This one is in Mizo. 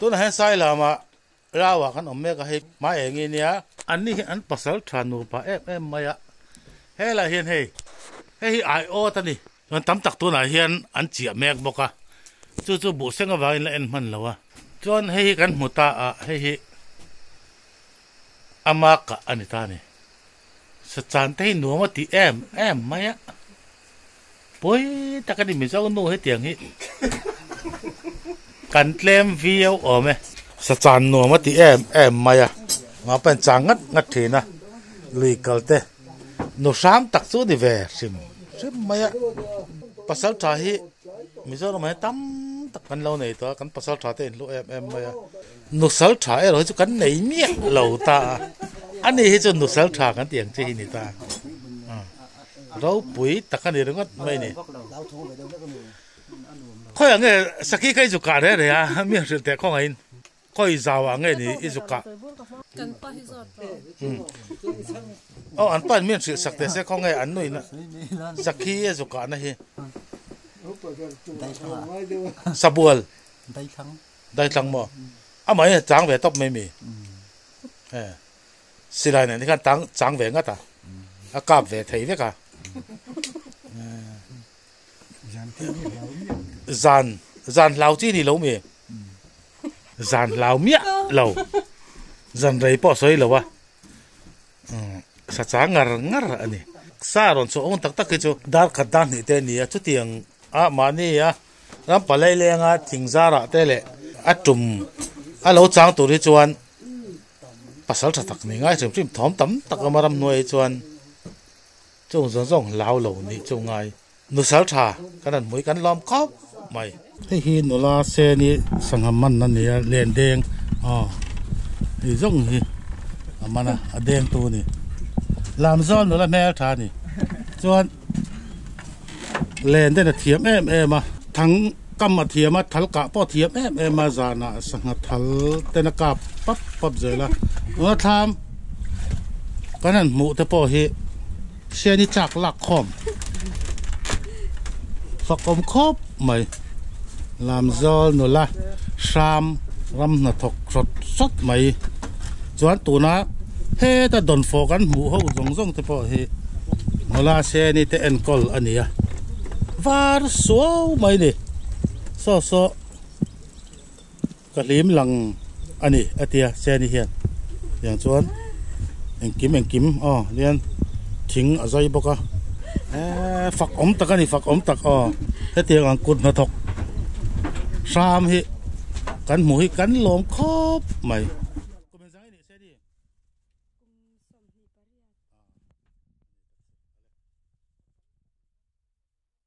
Tunah hian Sailama Rauah kan awm mek a hei hmai eng nge nia. Anni hi an pasal tha nupa em em mai a, helaiah hian hei hei hi aiawt a ni. Chuan tam tak tunah hian an chiah mek bawk a, chu chu buh seng avangin la en hman lo a. Chuan hei hi kan hmu ta a, hei hi ama kah a ni ta a ni. Sachan te hi nuam a ti em em mai a, pawi tak a ni Mizo nu hetiang hi kan tlem viau awm e. Sachan nuam a ti em em mai a, mah pawhin chang ngat ngat thin a, lui kal te nu hram tak chu a ni ve hrim hrim mai a. Pasal tha hi Mizoram ah hian tam tak kan lo nei tawh a, kan pasal tha te inhlu em em mai a. Nusal tha erawh hi chu kan nei miah lo ta a, ani hi chu nusal tha kan tih ang chi hi ni ta a, ropui tak a ni ringawt mai ni. Khawiah nge Saki kha i zu kah reh reh a, mi han hrilh teh khawngaihin khawi zau ah nge ni i zu kah? Aw an pa in mi han hrilh sak teh se khawnge an nuin Sakhi a zu kahna hi Sabual. Daithlang maw? Amah hi a chang ve tawp mai mi? E silai nen te khan tang chang ve ngat a, a kap ve thei vek a. Zan zan hlau chi ni lo mi? Zan hlau miah lo. Zan rei pawh a sawi lo a. Sa chang ngar ngar a ni. Sa rawn chhuah awm tak tak hi chu dar khat dar hnih te a ni a, chutiang a mahni a Ram palai lenga thing zarah te leh a tum a lo chang tur hi chuan pasal tha tak ni ngai hrim hrim thawm tam tak awm a ramhnuai hi chuan chung zawng zawng hlau lo nih chu ngai nusal tha kan han hmui kan lawm khawp mai. Hei hi nula sen hi sangha man a ni a len deng aw hei zawng hi a man a a deng tu a ni lamzawl nula hmel tha a ni chuan. Len ten a thiam em em a, thang kam a thiam a, thal kah pawh a thiam em em a, zanah sangha thal ten a kap pap pap zel a, tuna thlam kan han hmuh te pawh hi sian i chak lak khawm fak awm khawp mai, Lamzawl nula hram ram hnathawk hrawt hrawt mai chuan tuna Heta dawnfawh kan hmuh ho zawng zawng te pawh hi nula seni te enkawl a ni a, var suau mai ni, saw saw ka hlim lang a ni a tia seni hian tiang chuan engkim engkim aw lian thing a zai bawk a eee fak awm tak a ni fak awm tak aw hetiang ang kut hnathawk hram hi kan hmuh hi kan lawm khawp mai.